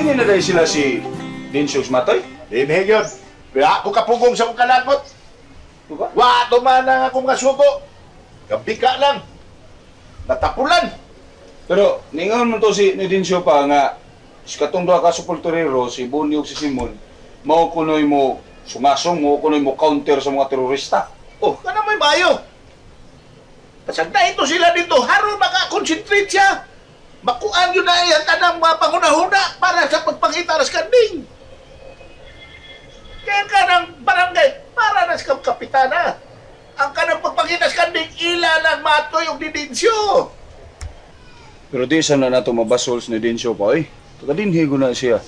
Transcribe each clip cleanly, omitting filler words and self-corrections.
Dinhi na dahil sila si Dinsyo Matoy? Dinhi yun. Kaya ako kapugong sa kong kalagot. Diba? Wa tuman ang akong kasugo. Gabika lang. Natapulan. Pero ningon man to si ni Dinsyo pa nga si katong duha ka sepulturero si Bonnie ug si Simon mao kunoy mo sumasong mo kunoy mo counter sa mga terorista. Oh, kana may mayo. Pasag na ito sila dito, haron makakonsentrate siya. Makuan yun na ang tanang mga pangunahuna para sa pagpangita sa kanding. Kaya ka ng barangay, para na sa kapitana. Ang kanang pagpangita sa kanding, ila lang matoy og didinsyo. Pero di sa na nato mabasol ni Dinsyo pa oy. Taga dinhi na siya.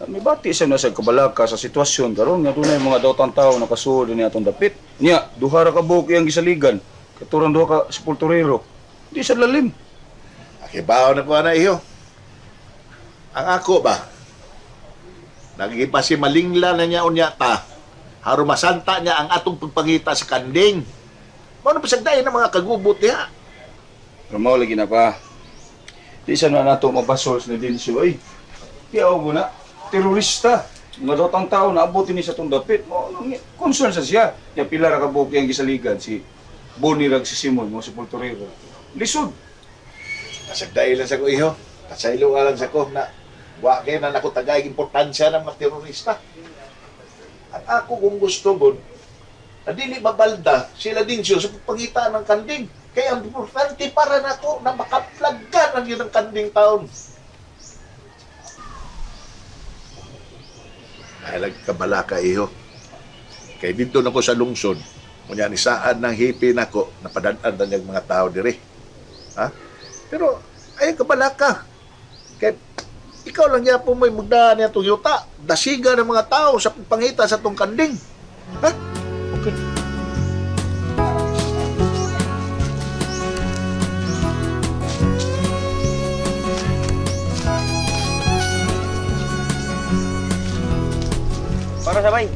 May bati siya na sa kabalaka sa sitwasyon karon nga dunay mga dawtang tao nakasuod ni atong dapit. Nya, duha ra ka buok iyang gisaligan. Katurang duha ka sepulturero. Di sa lalim. Akibaw na ko na iyo. Ang ako ba? Nagipa si malingla na niya unya ta. Haron masanta niya ang atong pagpangita sa kanding. Mao na pasagdayon ng mga kagubot niya. Pero mao lagi na pa. Di sa na nato mabasol ni Dinsyo oy. Tiyaw mo na, terorista. Mga dawtang tao na abutin ni sa atong dapit. Mao nang concern sa siya. Nya pila ra ka buok iyang gisaligan si Bonnie rag si Simon mo sepulturero. Lisod. Pasagdayon lang sa ko iho. Pasaylo lang sa ko na wa kay na nako tagay importansya ng mga terorista. At ako kung gusto gud, na dili mabalda sila din siya sa pagpangita ng kanding. Kaya ang importante para nako na makaplaggan ang yun ang kanding taon. Dahil kabala ka iho. Kay dito na ko sa lungsod, kunya ni saan ng hipi nako, napadaan na niyang mga tao diri. Ha? Pero ay kabala ka. Kay ikaw lang niya po may mugdaan niya itong yuta. Dasiga ng mga tao sa pagpangita sa tong kanding. Ha? Okay. Para sabay.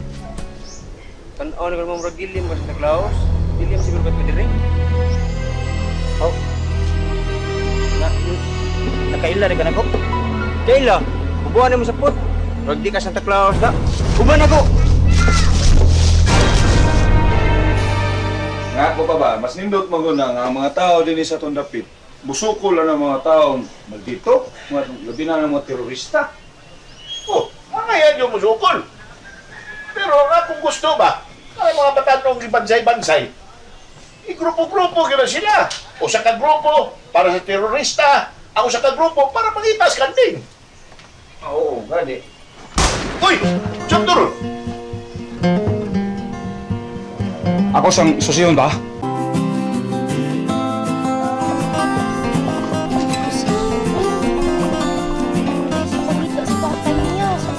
Tan-aw na mo murag gilim ba sa Claus? Gilim siguro ka diri. Oh. Na nakaila rin ka nako. Kaila. Ubuan mo sa pot. Murag di ka Santa Claus da. Uban ako. Nga ako pa ba, mas nindot mo na nga ang mga tao din sa atong dapit. Busukol lang ang mga tao maldito, mga labi na ng mga terorista. Oh, mga yan yung musukol. Pero nga kung gusto ba, ang mga batanong ibansay-bansay, igrupo-grupo gina sila. Usa ka grupo para sa terorista, ang usa ka grupo para mangita sa kanding. Oo, gani. Uy! Chapter! Ako sang susiyon ba? Sa pangita sa tatay niya. Sa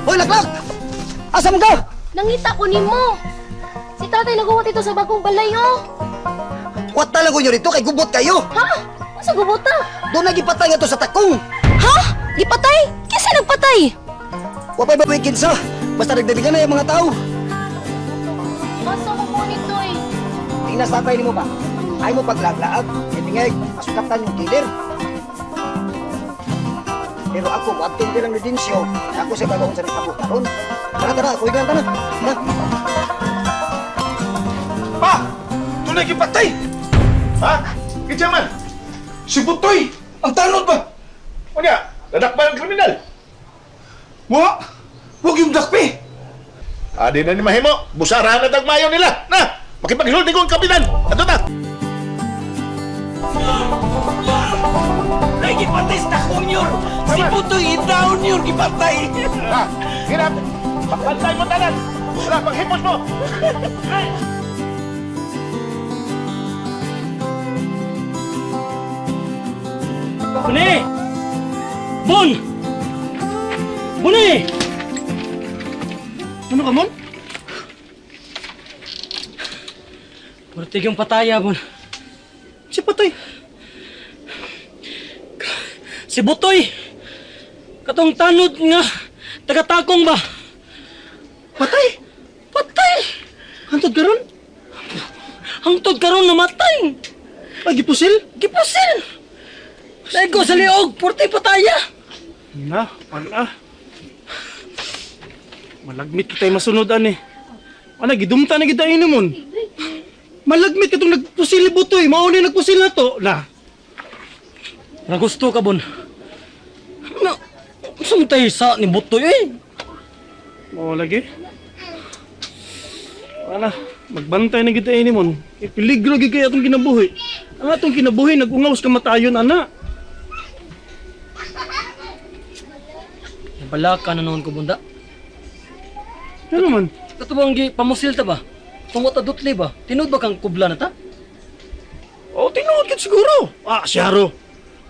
Hoy, laklak! Asa man ka? Nangita ko nimo. Si tatay naguwat ito sa bagong balay, oh. Wat talaga nyo rito kay gubot kayo. Ha? Asa gubota? Doon na gipatay nga to sa takong. Ha? Gipatay? Kinsa nagpatay? Wapay ba may kinsa? Basta nagdabigan na yung mga tao. Asa ko po nito eh. Tingnan sa tatay nimo ba? Ay mo paglaglaag. Kay tingay, masukatan yung killer. Pero ako, wadtong bilang ni Dinsyo, ako sa bagong sa nagtabo karon. Tara, tara, ako higang tara. Tara. Pa! Tunay gipatay! Ha? Kinsa man? Si Butoy! Ang tanod ba? Unya, nadakpan ang kriminal. Wa! Huwag yung dakpi! Adi na ni Mahimo, busarahan na tagmayo nila. Na, makipagsulti ko ang kapitan. Ato na. Lagi patay sa takong yor. Si Putoy itaon yor gipatay. Ha, hirap. Pagbantay mo tanan. Wala, paghipos mo. Buni! Bun! Buni! Ano ka, Mon? Murtig yung pataya, Bon. Si Putoy. Si Butoy. Katong tanod nga tagatakong ba? Patay! Patay! Hangtod karon? Hangtod karon namatay! Ay, gipusil? Gipusil! Naigo sa liog, purti pataya. Na, wala. Malagmit kita'y masunod ani. Ana, gidumta na kita ini mon. Malagmit katong nagpusil butoy. Mao ni nagpusil na to. Na. Na gusto ka bon. Na, sumtay sa ni Butoy eh. Mao lagi. Wala, magbantay na kita ini mon. Kay peligro gyud kay atong kinabuhi. Ang atong kinabuhi nagungaw sa kamatayon ana. Balaka na noon ko bunda. Ano man? Kato bang gi pamusil ta ba? Tungo ta dutli ba? Tinud ba kang kubla na ta? Oh, tinuod gid siguro. Ah, siyaro.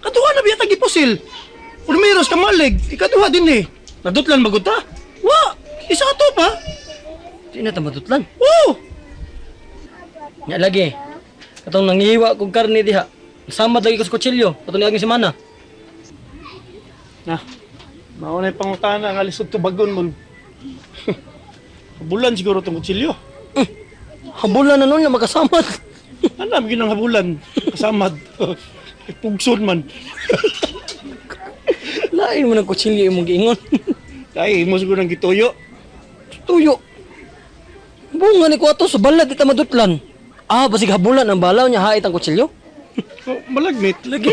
Katuwa na biya gipusil. Primeros kamalig, ikaduha din eh. Nadutlan magud ta? Wa, isa to pa. Di na ta madutlan. Oh! Nya lagi. Katong nangiwa kog karne diha. Samad lagi ko sa kutsilyo. Katong niaging semana. Na, mao na yung pangutana nga lisod tubagon mon. Habulan siguro tong kutsilyo. Habulan na noon nga magkasamad. Alam yun ang habulan. Kasamad. Pugson man. Lain mo ng kutsilyo imong giingon. Ay, mo siguro ng gituyo. Tuyo. Bunga ni ko ato sa balad di ta madutlan. Ah, basig habulan ang balaw niya hait ang kutsilyo. Oh, malagmit. Lagi.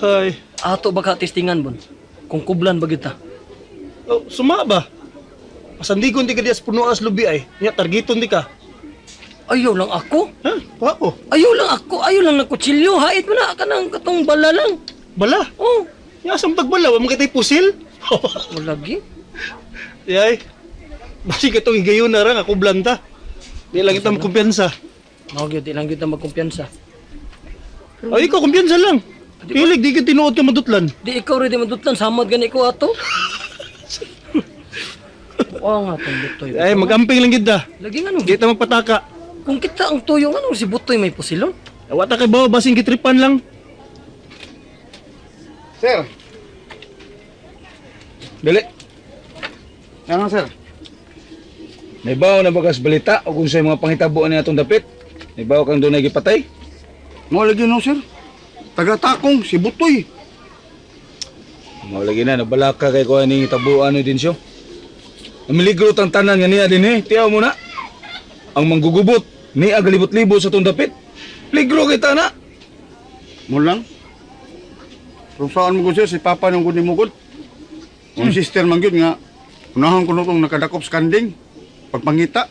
Ay. Ato ba ka testingan bon? Kung kublan ba gyud ta? Oh, suma ba? Pasandigon di ka diya sa punuas lubi ay. Nya, targiton di ka. Ayaw lang ako. Ha? Wa ko. Ayaw lang ako. Ayaw lang ng kutsilyo. Hait mo na kanang katong bala lang. Bala. Oh, Nya, asam tagbala. Wa mo kita'y pusil. walagi. Yay. Basig itong higayon na ra nga kublan ta. Di lang kita makumpiyansa. Mao gyud, di lang gyud ta magkumpiyansa. Ay, ikaw, kumpiyansa lang. Pilig, di ka tinuod ka madutlan. Di ikaw rin di madutlan samad gani ko ato. Oo nga tong butoy. Ay, magamping lang gid da. Lagi nga no. Di ta magpataka. Kung kita ang tuyo nga si Butoy may pusilon. Wa ta kay bawa basing gitripan lang. Sir. Dali. Ano, sir? Naibaw na bagas balita o kung sa mga pangitabo ni atong dapit? Naibaw kang dunay gipatay? Mao lagi no sir. Taga-takong si Butoy. Mao lagi na nabalaka kay ko ani tabuan ni Dinsyo. Namiligro tang tanan nga niya dinhi, tiyaw mo na. Ang manggugubot ni agalibot-libot sa atong dapit. Ligro kita na. Mo lang. Kung saan mo sir, si Papa nung gud mo gud. Ang sister man gyud nga unahon ko tong nakadakop sa kanding pagpangita.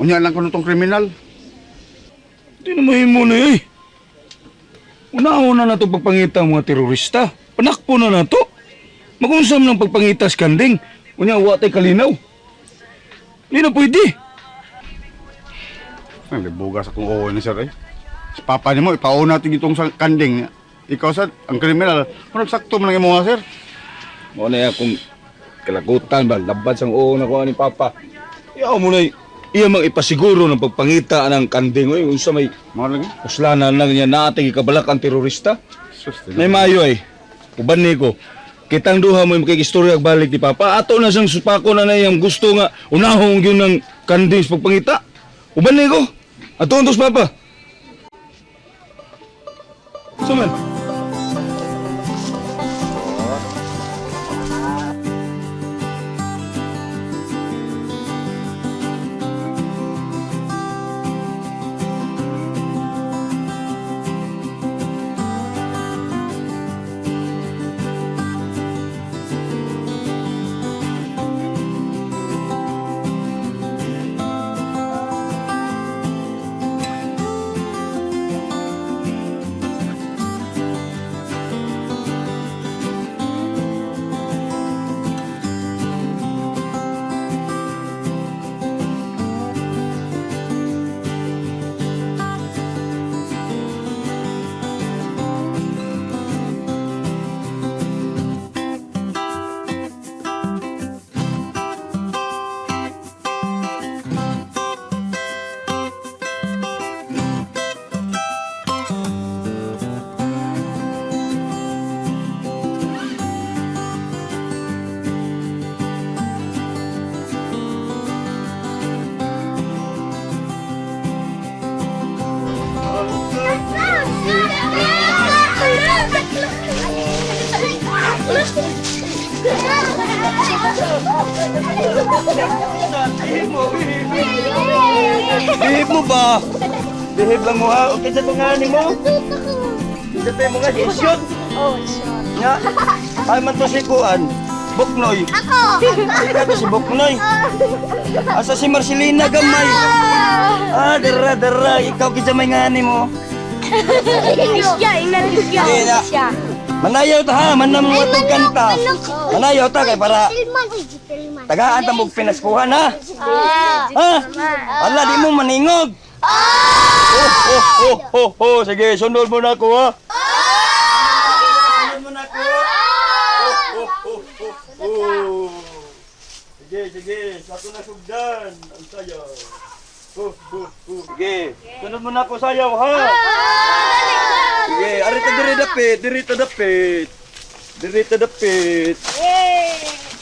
Unya lang ko tong kriminal. Di na mahimo na eh. Una-una na ito pagpangita ang mga terorista. Panakpo na na to. Magunsam ng pagpangita sa kanding. Unya, wa tay kalinaw. Di na pwede. Ay, bugas akong oo ni sir eh. Si Papa nimo ipauna natin itong sa kanding. Ikaw sad ang kriminal. Murag sakto man lang imo sir. Mao na akong kalagutan ba, labad sang oo na ko ni Papa. Iyaw mo na iya mang ipasiguro ng pagpangita ng kanding. Uy, unsa may Mao lagi. uslanan lang niya nating ikabalak ang terorista. Sus, May mayo ay. Uban ni ko. Kitang duha mo yung makikistorya ag balik ni Papa. Ato na siyang supako na na iyang gusto nga unahong yun ng kanding sa pagpangita. Uban ni ko. Ato ang Papa. Suman. Behave mo, behave. Behave mo ba? Behave lang mo ha. Okay sa tungani mo. Sa tayo mo nga si Isyot. Oh, sure. Nga. Ay man to si Kuan. Buknoy. Ako! Ay ka to si Buknoy. Asa si Marcelina gamay. Ah, dara dara. Ikaw kinsa may ngani mo. Isya, ingnan isya. Sige na. Isya. Manayaw ta ha, manam mo itong kanta. Manayaw ta kay para Tilman, uy, tilman. tagaan ta mo pinaskuhan ha. Ah! Ha? Ala, di mo maningog. Oh, oh, oh, oh, oh. Sige, sunod mo na ako ha. Sunod mo na ako. Oh, oh, oh, oh, oh. Sige, sige. Sa ato na sugdan. Ang sayaw. Oh, oh, oh. Sige, sunod mo na ako sayaw ha. Sige, ari ta diri dapit, diri ta dapit. Diri ta dapit.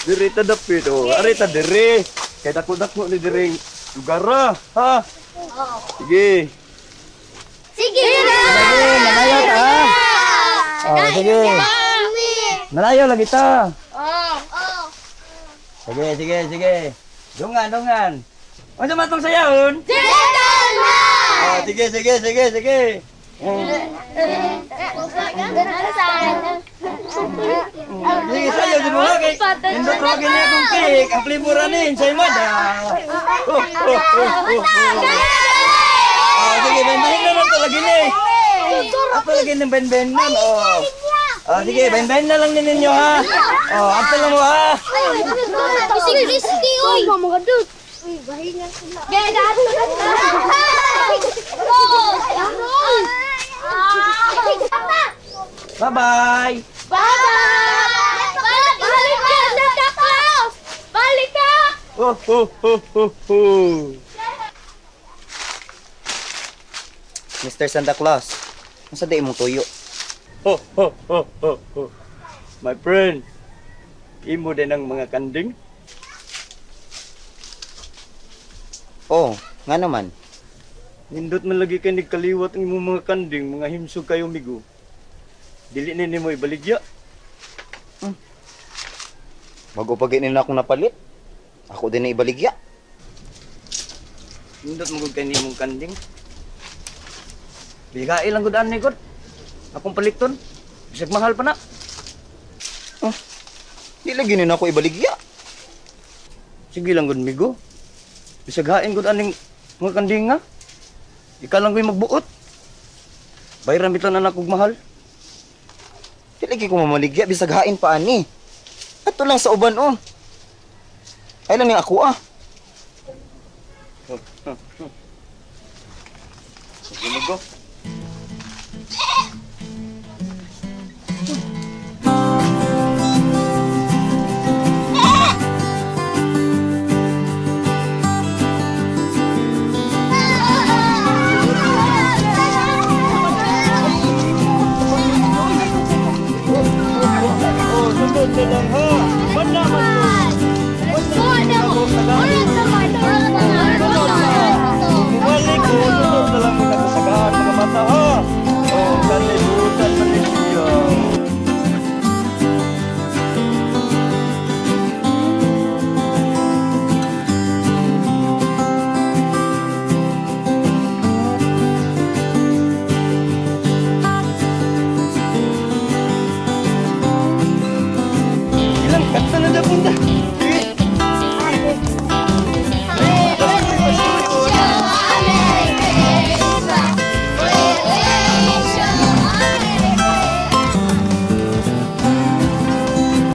Diri ta dapit oh. Ari ta diri. Kay dako-dako ni diri lugar ah, ha. Sige. Sige! Sige, manayaw ta. ha? Oh, sige. Manayaw lagi ta. Oh! Oh! Sige, sige, sige. Dungan, dungan. Unsa man tong sayawon? Gentleman! Oh, sige, sige, sige, sige. Sige, sayaw di mo ha kay. Indot ra gini akong cake. Ang flavor ani ensaymada. Oh, oh, oh, oh, oh. Ah, sige, benbahin na lang to lagi ni. Ato lagi ng benben nun. Oh. Ah, sige, benben na lang ni ninyo ha. Oh, ato lang mo ha. Si Christy, oy! Mga dut! Uy, bahingan sila. Bye-bye. Bye-bye! Balik ka, Santa Claus! Balik ka! Oh, oh, oh, oh, oh. Mr. Santa Claus, unsa di imong tuyo? Ho, ho, ho, ho, ho. My friend, imo din ang mga kanding. Oh, nga naman. Nindot man lagi kay nagkaliwat ang imong mga kanding, mga himsog kayo migo. Dili ni nimo ibaligya. Bago pa gini na akong napalit. Ako din na ibaligya. Nindot mo gud kay nimong kanding. Bigae lang gud ani gud. Akong paliton. Bisag mahal pa na. Di lagi ni na ako ibaligya. Sige lang gud migo. Bisag hain gud aning mga kanding nga. Ikaw lang ko'y magbuot. Bayran bitaw na nakog mahal. Di lagi ko mamaligya bisag hain pa ani. Ato lang sa uban oh. Ay lang ning ako ah. Sige migo.